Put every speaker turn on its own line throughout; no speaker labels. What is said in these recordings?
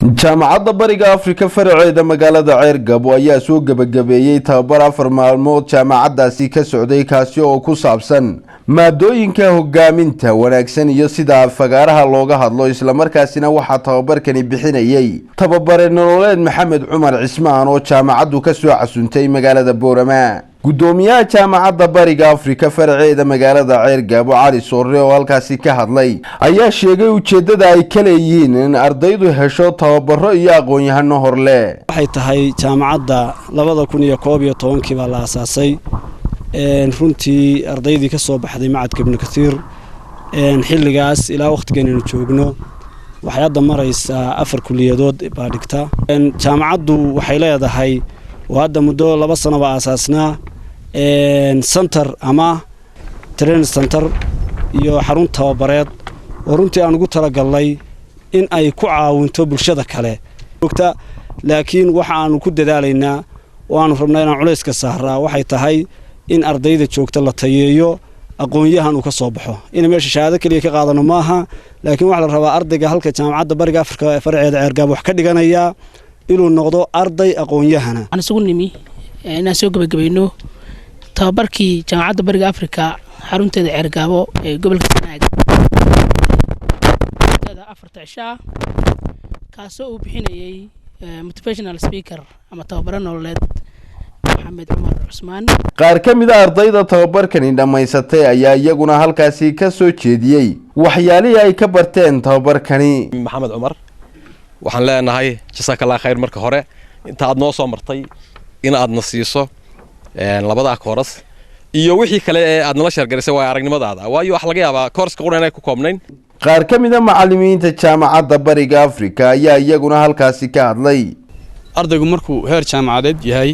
Jaamacadda Bariga Afrika faraceeda magaalada Ceergabo ayaa soo gebagabeeyey tababar 4 maalmood jaamacaddaasi ka socday, kaasi oo ku saabsan maadooyinka hogaaminta wanaagsan iyo sida fagaaraha looga hadlo. Islamarkaasina waxaa tababarkani bixinayey tababare nololeed Maxamed Cumar Cismaan oo jaamacaddu ka soo casuntay magaalada Boorama. Guddoomiyaha Jaamacadda Bariga Afrika faraceeda magaalada Ceergaabo, Cali Soore, oo halkaasi ka hadlay ayaa sheegay ujeeddada ay ka leeyihiin in ardaydu hesho tababaro iyo aqoon-yahano horle.
Waxay tahay jaamacadda 2011-kii baa la aasaasay. Runtii ardaydii ka soo baxday macadka Ibnu Kathiir xilligaas ilaa wakhtigan aynu joogno, waxay hadda maraysaa afar kuliyadood baa dhigta. Jaamacaddu waxay leedahay oo hadda muddo 2 sano baa aasaasnaa center ama training center iyo xarun tababareed oo runtii aan ugu talagalnay in ay ku caawinto bulshada kale ogta. Laakiin waxa aanu ku dadaalaynaa oo aanu rabnaa inaan culayska saaraa waxay tahay in ardayda joogta la tayeeyo, aqoon-yahan uu ka soo baxo. Ina meesha shahaado keliya ka qaadano maaha, laakiin waxaa la rabaa ardayga halka Jaamacadda Bariga Afrika ee faraceeda Ceergaab wax ka dhiganayaa inuu noqdo arday aqoon-yahana.
Waxaan isugu nimi inaan soo gebagabayno tababarkii Jaamacadda Bariga Afrika xarunteeda Ceergaabo ee gobolka Sanaag muddada 4-ta cisho ah, kaasoo uu bixinayay motivational speaker ama tababaro nololeed Maxamed Cumar Cusmaan.
Qaar ka mid a ardayda tababarkani dhammaysatay ayaa iyaguna halkaasi ka soo jeediyey waxyaalihii ay ka barteen tababarkani.
Maxamed Cumar waxaan leenahay jasaakallah khayr. Marka hore inta aad noo soo martay in aad na siiso labadaa course iyo wixii kale ee aad nala share garisay waa aragnimadaada, waayo waxa laga yaabaa course-ka qura inay ku koobnayn.
Qaar ka mid a macallimiinta Jaamacadda Bariga Afrika ayaa iyaguna halkaasi ka hadlay.
Ardaygu markuu heer jaamacadeed yahay,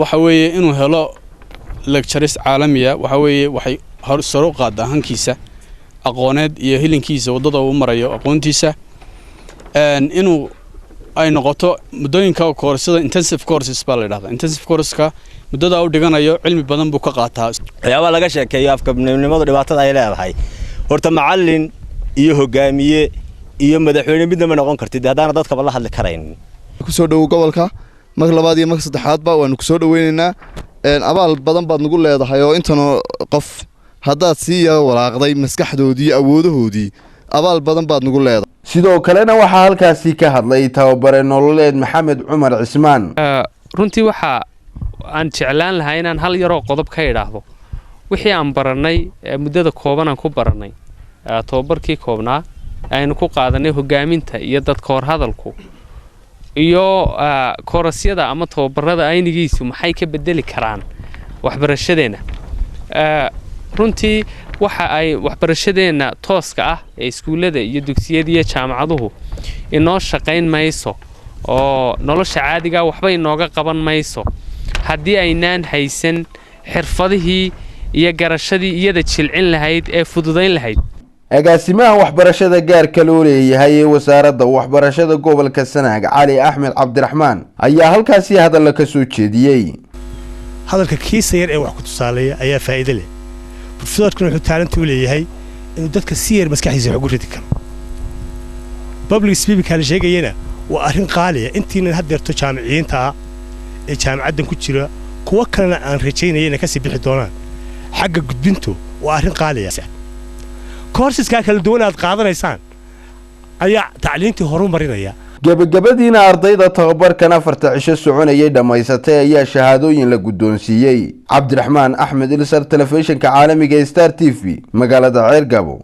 waxa weeye inuu helo lectures caalamiya waxa weeye waxay sare u qaadaa hankiisa aqooneed iyo hilinkiisa waddada uu marayo aqoontiisa. Inuu ay noqoto muddooyinka koorsada intensive courses baa la yidhahdaa. Intensive courseska muddadaa u dhiganayo cilmi badan buu ka qaataa.
Waxyaabaha laga sheekeeyo afkabnimadu dhibaatada ay leedahay, horta macallin iyo hogaamiye iyo madaxweyne midna ma noqon kartid haddaana dadkaba la hadli karaynin.
Kusoo dhowow gobolka marka labaad iyo marka saddexaadba waanu kusoo dhaweynaynaa. Abaal badan baad nagu leedahay oo intanoo qof haddaad sii yara walaaqday maskaxdoodii, awoodahoodii, abaal badan baad nagu leedahay.
Sidoo kalena waxaa halkaasi ka hadlay tababare nololeed Maxamed Cumar Cismaan.
Runtii waxa aan jeclaan lahaa inaan hal yaroo qodob ka idhaahdo wixii aan barannay muddada kooban aan ku barannay tababarkii koobnaa aynu ku qaadanay hogaaminta iyo dadka horhadalku iyo koorasyada ama tababarada aynigiisu maxay ka bedeli karaan waxbarashadeenna. Runtii waxa ay waxbarashadeenna tooska ah ee iskuullada iyo dugsiyada iyo jaamacaduhu inoo shaqayn mayso oo nolosha caadiga waxba inooga qaban mayso haddii aynaan haysan xirfadihii iyo garashadii iyada jilcin lahayd ee fududayn lahayd.
Agaasimaha waxbarashada gaarka loo leeyahay ee Wasaaradda Waxbarashada gobolka Sanaag, Cali Axmed Cabdiraxmaan, ayaa halkaasi hadalla ka soo jeediyey.
Hadalka kiisa yar ee wax ku tusaaleeya ayaa faa'iido leh. Professorkuna wuxuu talent u leeyahay inuu dadka si yar maskaxdiisa wax ugu ridi karo. Public speaking la sheegayana waa arrin qaaliya. Intiinan haddeerto jaamiciyiinta ah ee jaamacaddan ku jira, kuwo kalena aan rajaynaya inay kasii bixi doonaan, xagga gudbintu waa arrin qaaliya. Courseskaa kala duwan aad qaadanaysaan ayaa tacliintii horu marinaya.
Gebagabadiina ardayda tababarkan 4-ta cisho soconayay dhammaysatay ayaa shahaadooyin la guddoonsiiyey. Cabdiraxmaan Axmed Ilsar, telefishinka caalamiga Star TV, magaalada Ceergabo.